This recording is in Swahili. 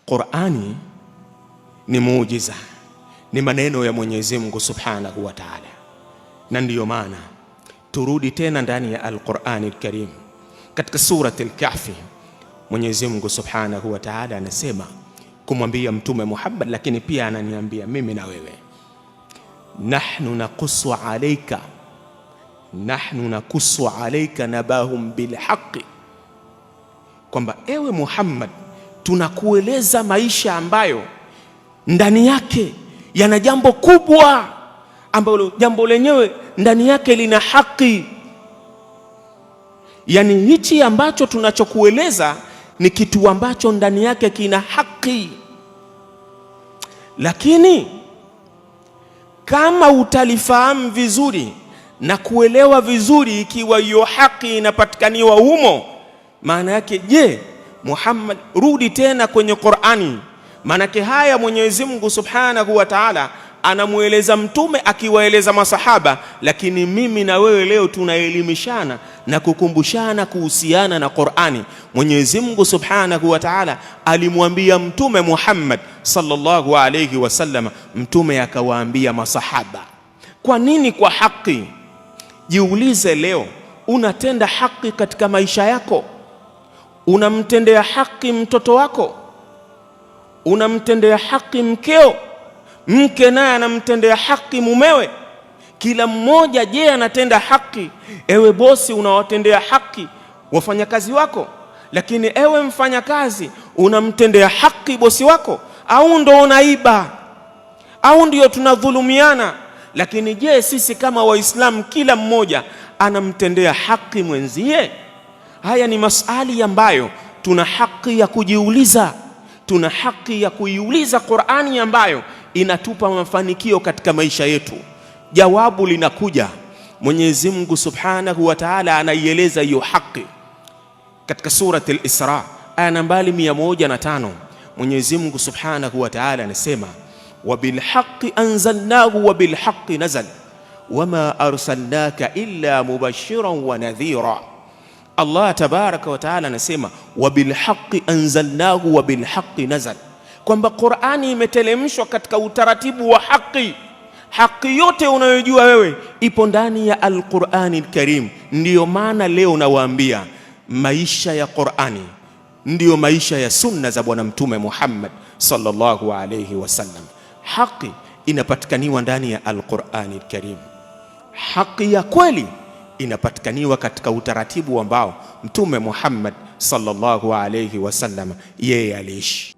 Qur'ani ni muujiza, ni maneno ya Mwenyezi Mungu Subhanahu wa Ta'ala, na ndiyo maana turudi tena ndani ya Al-Qur'ani Al-Karim katika surati Al-Kahfi, Mwenyezi Mungu Subhanahu wa Ta'ala anasema kumwambia Mtume Muhammad, lakini pia ananiambia mimi na wewe, nahnu naqusu alayka, nahnu naqusu alayka nabahum bilhaqi, kwamba ewe Muhammad, tunakueleza maisha ambayo ndani yake yana jambo kubwa ambalo jambo lenyewe ndani yake lina haki. Yani hichi ambacho tunachokueleza ni kitu ambacho ndani yake kina haki, lakini kama utalifahamu vizuri na kuelewa vizuri, ikiwa hiyo haki inapatikaniwa humo, maana yake je, Muhammad, rudi tena kwenye Qur'ani. Maanake haya Mwenyezi Mungu Subhanahu wa Ta'ala anamweleza mtume akiwaeleza masahaba, lakini mimi na wewe leo tunaelimishana na kukumbushana kuhusiana na Qur'ani. Mwenyezi Mungu Subhanahu wa Ta'ala alimwambia Mtume Muhammad sallallahu alayhi wasallam, mtume akawaambia masahaba. Kwa nini? Kwa haki. Jiulize leo, unatenda haki katika maisha yako? Unamtendea haki mtoto wako? Unamtendea haki mkeo? Mke naye anamtendea haki mumewe? Kila mmoja je, anatenda haki? Ewe bosi, unawatendea haki wafanyakazi wako? Lakini ewe mfanyakazi, unamtendea haki bosi wako? Au ndo unaiba? Au ndio tunadhulumiana? Lakini je, sisi kama Waislamu kila mmoja anamtendea haki mwenzie? Haya ni masali ambayo tuna haki ya kujiuliza, tuna haki ya kuiuliza Qur'ani ambayo inatupa mafanikio katika maisha yetu. Jawabu linakuja. Mwenyezi Mungu Subhanahu wa Ta'ala anaieleza hiyo haki katika surati Al-Isra aya nambari 105. Mwenyezi Mungu Subhanahu wa Ta'ala anasema, wabilhaqi anzalnahu wabilhaqi nazal wama arsalnaka illa mubashiran wa nadhira. Allah tabaraka wa taala anasema wabilhaqi anzalnahu wabilhaqi nazal, kwamba Qur'ani imetelemshwa katika utaratibu wa haki. Haki yote unayojua wewe ipo ndani ya Al-Qur'ani Al-Karim. Ndiyo maana leo nawaambia maisha ya Qur'ani ndiyo maisha ya sunna za Bwana Mtume Muhammad sallallahu alayhi wasallam. Haki inapatikaniwa ndani ya Al-Qur'ani Al-Karim. Haki ya kweli inapatikaniwa katika utaratibu ambao Mtume Muhammad sallallahu alayhi wasallam yeye aliishi.